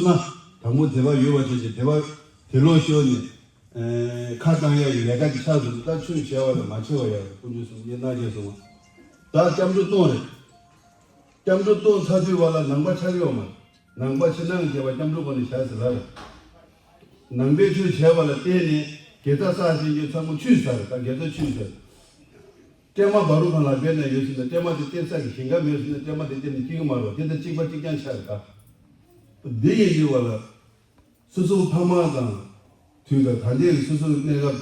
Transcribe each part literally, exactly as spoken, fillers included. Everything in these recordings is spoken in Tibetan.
ན་དང་པོ་དད་པ་ཡོད་པ་བྱས་ཀྱི་དད་པ་དེ་ལོག་ཤོར་ནས་ཨེ་ཁ་བཏང་ཡག་གི་ལས་ཀ་ཅིག་ཆགས་སོང་། ད་ཆོས་བྱས་པ་ལ་མ་ཆེ་བ་ཡག་ཀུན་སྤྱོད་གསུམ་སྙན་དང་བཅས་སོང་བ། ད་སྐྱབས་འགྲོ་གཏོང་རེད། སྐྱབས་འགྲོ་གཏོང་ཚར་དུས་བ་ལ་ནང་པ་ཆགས་ཡོད་མ། ནང་པ་ཕྱི་ནང་རྒྱལ་བ་སྐྱབས་འགྲོ་སྒོ་ནས་བཞག་ཟེར་ལ། ནང་པའི་ཆོས་བྱས་པ་ལ་བརྟེན་ནས་དགེ་རྩ་བསགས་ཕྱིན་རྗེས་ཚང་མ་ཆུད་ཟ་རེད། ད་དགེ་རྩ་ཆུད་ཟ་རེད། སྲན་མ་བ་རུ་གང་ལ་སྦས་ན་ཡོད་ཟེར་ན་སྲན་མ་དེ་སྟེར་ས་གི་ཞིང་ཁ་མེད་ཟེར་ན་སྲན་མ་དེ་སྟེར་ནས་སྐྱེ་གི་མ་རེད་པ། དེ་དང་གཅིག་པ་གཅིག་རྐྱང་ཆགས་རེད་ད། འདི་ཡིན་དུས་བ་ལ། སོ་སོའི་ཕ་མ་དང་། དུས་དང་ད་ལྟའི་སོ་སོའི་གནས་སྐབས་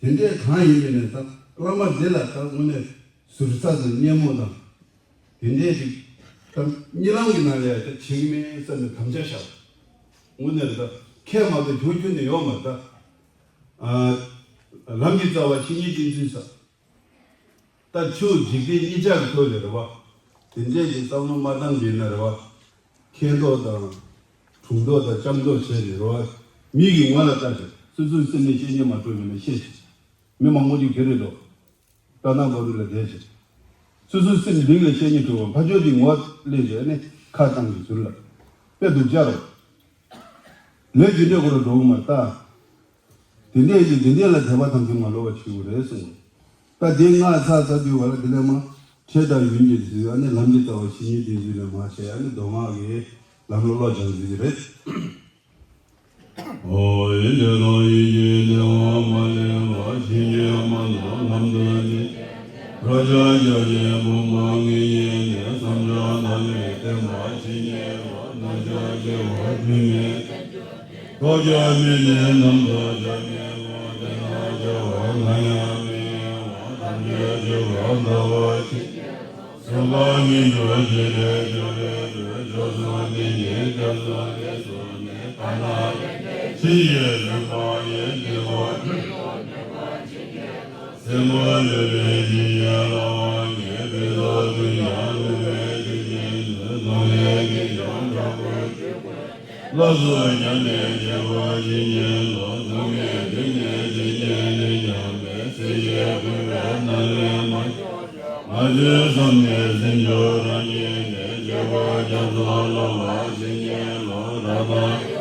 དང་དེ་འདྲའི་གང་ཡིན་པའི་ནས་ད་བླ་མ་འདི་ལ་ད་དངོས་གནས་ཟུར་ཟ་དང་སྙན་མོ་དང་། དེ་འདྲའི་ཞིག་ད་གཉིད་ལམ་གྱི་ནང་ལ་ཡང་ད་བྱེད་ཀྱི་མིན་བསམ་ནས་དམ་བཅའ་བཞག་དངོས་གནས་ད་ཁས་མ་ཐོ་གྱོང་ཁྱོན་ནས་ཡོང་མ་ད། ཨ། ལམ་གྱི་རྩ་བ་ཇི་སྙེད་བསྟན་ཚུལ་ས། ད་ཆོས་འཇིག་རྟེན་གཉིས་ཆར་གྱི་ཐོག་ལས་རེད་བ། དེ་འདྲས་ཀྱི་བསམ་བློ་མ་བཏང་གི་ན་རེད་བ། མཁྱེན་རྟོགས་དང་། གྲུབ་མཐོ་དང་ལྕམ་མཐོ་བྱས་ནས་རེད་བ། མི་གི་ངོ་ལ་ལྟ་ཞིང་སོ་སོའི་སེམས་ནས་བཤད་ཉན་མ་སྤྲོ་ཡོད་ན་བཤད་ཞིང་། མི་མང་པོ་ཅིག་དེ་རེད་དོ། ལྟ་ན་བ་རུ་ལ་བསྡད་ཞིང་། སོ་སོའི་སེམས་གཏིང་ལ་བཤད་ཉན་སྤྲོ་བ་ཕ་ཆོས་ཀྱི་ངོ་ལས་བྱས་ནས་ཁ་བཏང་གི་ཟུར་ལ། དཔེ་སྡུག་ཅག་རོ། ལས་ཇི་འདྲས་ཁོ་ར་འགྲོ་གི་མ་རེད་ད། དེ་འདྲས་ཀྱི་དེ་འདྲས་ལ་དད་པ་དང་དེ་མ་ལོག་པ་བྱེད་དགོས་རེད་གསུངས། ད་དེ་སྔགས་ཚར་ཚར་དུས་བ་ལ་དེ་ལས་མ་ཁྲེལ་དང་ཡུན་གྱི་དུས་ཨ་ནི་ལམ་གྱི་རྩ་བ་ཇི་སྙེད་བསྟན་ཚུལ་ལས་མ་བྱས་ཨ་ནི་མདོ་སྔགས་ཀྱི་ལམ་ལ་བློ་སྦྱང་ཟེར་གྱི་རེད། ཨོ་ཡིད་བདེ་དང་ཡིད་ཀྱི་བདེ་བ་མ་ལུས་པ་ཇི་སྙེད་མ་ཐོབ་ལམ་དུ་ནི། རབ་འབྱམས་རྒྱ་ཆེན་བུམ་པ་ངེས་ཉིད་ནས་བསམ་བྱུང་ཐ་མལ་བརྟེན་པ་ཇི་སྙེད་པ་རྣམས་ཀྱང་སྐྱེ་བ་རྒྱུན་མེད། ཐོབ་ཀྱང་མི་ནས་རྣམ་དག་བྱ་མེད་པ་དེ་ན་སྐྱེ་བ་ང་ཡང་མི་ཡིན་པ་ཐམས་ཅད་སྤྱོད་པ་ལྟ་བ་ཅི། སེམས་པ་མི་འགྱུར་ཞི་བདེ་སྤྱོད་པའི་མཆོག་སེམས་དེ་ཉིད་སྐྱབས་སུ་མཆི་གསོལ་ནས་བར་ན་ཕྱི་ཡི་རིམ་པ་ཡི་དེ་བ། སེམས་པ་ལུས་པའི་ཞི་བའི་ལམ་ངེས་པའི་ཐོག་ཏུ་ཡང་ལུས་པའི་ཆོས་ཅན་དུ་སྡུག་བསྔལ་གྱི་ཞག་དྲག་པོར་གྱུར་པ། ལགས་སོ་མྱ་ངན་འདས་པ་ཇི་སྙེད་ལ། སྡུག་བསྔལ་སྡུག་བསྔལ་ཇི་སྙེད་ནས་མྱངས་པའི་ཚེ་ཡི་ཀུན་པའི་ནང་ལས་མ་ང་ཚོའི་བསམ་ནས་སེམས་མཆོག་རང་ཉིད་ནས་སྤྱོད་པ་རྒྱ་མཚོ་ལ་བ་ཇི་སྙེད་ལ་ར་དང་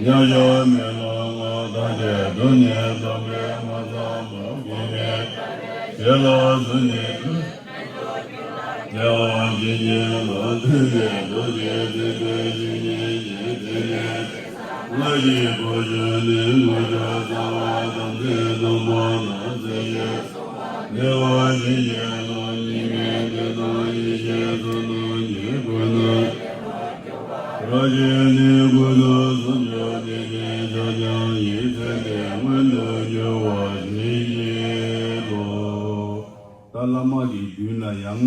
ཉ་ཤོ་མེ་ལ་ང་དང་དེ་དུ་ནས་དམ་པའི་མ་ཚང་བ་གོ་མེད་ཞེ་ལ་བཟུང་ནས། རྒྱལ་བ་ཇི་སྙེད་ལ་ཐུབ་པའི་རྡོ་རྗེ་ཐེག་པའི་བཤེས་གཉེན་གྱི་དེ་ནས་ང་ཡི་གོ་ཆོད་ནས་ངུ་ཆོས་གསང་བ་དམ་ཚིག་སྡོམ་པ་ན་ཚེ་ཡི་ངེས་པ་ཇི་སྙེད་ལ་སྙིགས་མའི་དུས་དང་ཡེ་ཤེས་ཚོགས་རྣམས་ཀྱི་སྒོ་ནས། ར་ཅན་ནི་ཀུན་ཏུ་བཟང་སྤྱོད་དེ་ཅན་ཕྱག་རྒྱ་ཡི་ཚེ་འདས་མངོན་དུ་གྱུར་པ་ཇི་སྙེད་དོ། ད་བླ་མ་གི་མདུན་ལ་ཡང་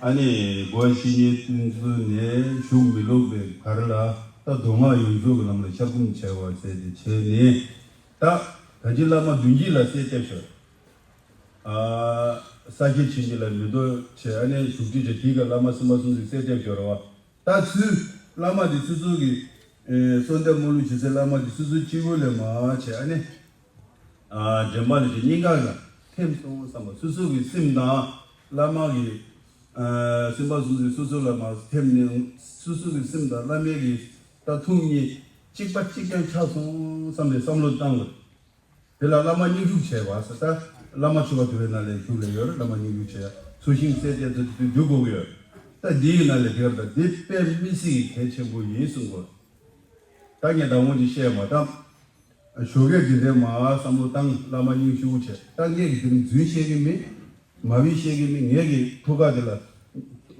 ཨ་ནི་སྒོ་ཕྱི་ཉིན་བསྟན་ཚུལ་ནས་བཞུགས་མི་ལུགས་པའི་བར་ལ་ད་མདོ་སྔགས་ཡོངས་རྫོགས་ཀྱི་ལམ་ལ་ཤར་སྒོམ་བྱས་པ་ཟེར་ཏེ་བྱས་ནས་ད་ད་ཅི་བླ་མ་བདུན་གྱིས་ལ་གསལ་བཏབ་ཤོག་ས་སྐྱ་ཆེན་གྱི་ལ་མི་ལྟོ་བྱས་ཨ་ནི་བཞུགས་ཁྲི་བྱས་དེའི་ཀ་བླ་མ་སེམས་དཔའ་སུམ་ཅུ་གསལ་བཏབ་ཤོག་ར་བ། ད་ཚུལ་བླ་མ་དེ་སོ་སོ་གི་གསོལ་འདེབས་མ་ལུས་བྱེད་སའི་བླ་མ་དེ་སོ་སོ་གཅིག་པུ་ལས་མ་བྱས་ཨ་ནི་དྲན་པ་ལ་བྱས་སྙིང་ག་ལ་ཐིམ་སོང་བསམ་པ་སོ་སོ་གི་སེམས་དང་བླ་མ་གི་སེམས་དཔའ་སོ་སོའི་སོ་སོ་ལ་མ་ཐིམ་ནས་སོ་སོ་གི་སེམས་དང་བླ་མའི་གི་ད་ཐུགས་གཉིས་གཅིག་པ་གཅིག་རྐྱང་ཆགས་སོང་བསམ་ནས་བསམ་བློ་བཏང་དགོས། དེ་ལ་བླ་མ་སྙིང་ཞུགས་བྱས་པ་ཟེར་ད་བླ་མ་མཆོད་པ་འབུལ་བའི་ནང་ལས་ཞུགས་ལས་ཡོད་རེད། བླ་མ་སྙིང་ཞུགས་བྱས་ཚུལ་ཤིང་གསལ་བྱེད་དུ་དུ་འཇུག་དགོས་ཀྱི་ཡོད། ད་འདིའི་ནང་ལས་དེར་ད་འདི་དཔེ་མི་སྲིད་ཀྱི་གལ་ཆེན་པོ་ཡིན་གསུང་དགོས། ད་ངས་ད་འོང་ཅིག་བཤད་མ་ད། ཞོགས་ཀས་འདི་འདྲའི་མ་བསམ་བློ་བཏང་བླ་མ་སྙིང་ཞུགས་བྱས་ད་ངས་ཀྱི་དེ་རིང་རྫུན་བཤད་ཀྱི་མིན། མ་བི་བཤད་ཀྱི་མིན། ངས་ཀྱི་ཐུགས་ཁ་དེ་ལ་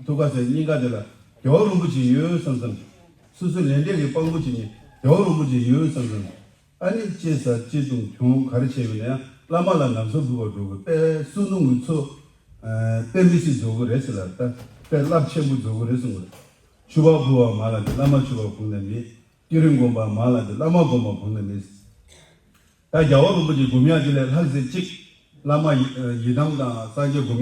ཐུགས་ཁ་ཟེར་སྙིང་ཁ་དེ་ལ་རྒྱལ་བ་རིན་པོ་ཆེ་ཡོད་བསམ་བསམ། སོ་སོ་ལས་འབྲས་ཀྱི་དཔང་པོ་བྱེད་ཉིན་རྒྱལ་བ་རིན་པོ་ཆེ་ཡོད་བསམ་བསམ། ཨ་ནི་ཅི་ཟ་ཅི་བཏུང་གྱོང་ག་རེ་བྱས་ཡོད་ན་ཡང་བླ་མ་ལ་ནམ་སོ་འབུལ་བར་འགྲོ་དགོས། དཔེ་བསོད་ནམས་ཀྱི་ཚོགས་དཔེ་མི་སྲིད་རྫོགས་ཀྱི་རེད་ཟེར་ལ་ད་དཔེ་རླབས་ཆེན་པོ་རྫོགས་ཀྱི་རེད་གསུངས་པ་རེད། མཆོད་པ་འབུལ་བ་མ་ལ་འདི་བླ་མ་མཆོད་པ་འབུལ་ན་མི་ཀུན་རིག་སྒོམ་པ་མ་ལ་འདི་བླ་མ་སྒོམ་པ་འབུལ་ན་མི། ད་རྒྱལ་བ་རིན་པོ་ཆེ་སྒོམ་ཡག་དེ་ལས་ལྷག་ཟེར་གཅིག་བླ་མ་ཡི་ཡི་དམ་དང་སངས་རྒྱས་སྒོམ།